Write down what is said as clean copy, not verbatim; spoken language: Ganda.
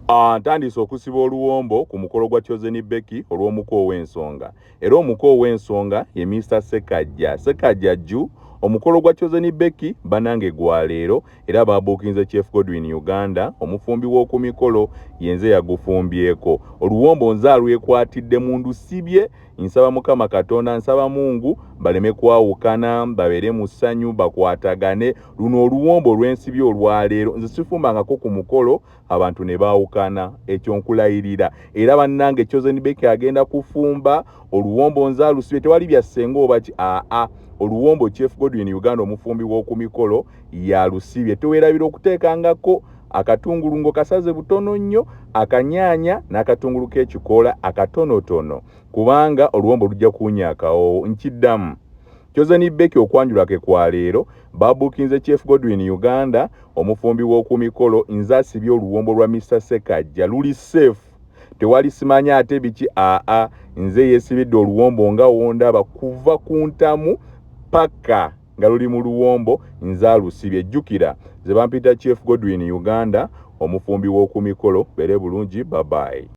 Ntandise okusiba oluwombo ku mukolo gwa Chosen Becky olw'omuko ow'ensonga era omuko ow'ensonga ye Mister Sekajja. Sekajja jju omukolo gwa Chosen Becky banange gwa leero era babuukinze Chef Godwin Uganda omufumbi w'oku mikolo yenze yagufumbyeko. Oluwombo nze alwekwatidde mu ndusibye. Nsaba Mukama Katonda, nsaba Mungu baleme kwawukana, babeere mu ssanyu, bakwatagane. Luno oluwombo lwensibye olwaleero nze sifumbangako ku mukolo abantu ne baawukana, ekyo nkulayirira. Era bannange Chosen Becky agenda kufumba oluwombo, nze alusibye, tewali bya ssenga oba ki, aa oluwombo Chef Godwin Uganda omufumbi w'oku mikolo yalusibye. Teweerabira okuteekangako akatungulu ng'okasaze butono nnyo, akanyaanya n'akatungulu k'ekikoola akatonotono, kubanga oluwombo lujja kuwunya akawoowo. Nkiddamu, Chosen Becky okwanjula ke kwa leero, babuukinze Chef Godwin Uganda omufumbi w'oku mikolo, nze asibye oluwombo lwa Mr Sekajja, luli safe, tewali simanya ate biki, aa nze yeesibidde oluwombo nga wondaba kuva ku ntamu paka nga luli mu luwombo, nze alusibye. Jjukira ze bampita Chef Godwin Uganda omufumbi w'oku mikolo. Beere bulungi, babayi.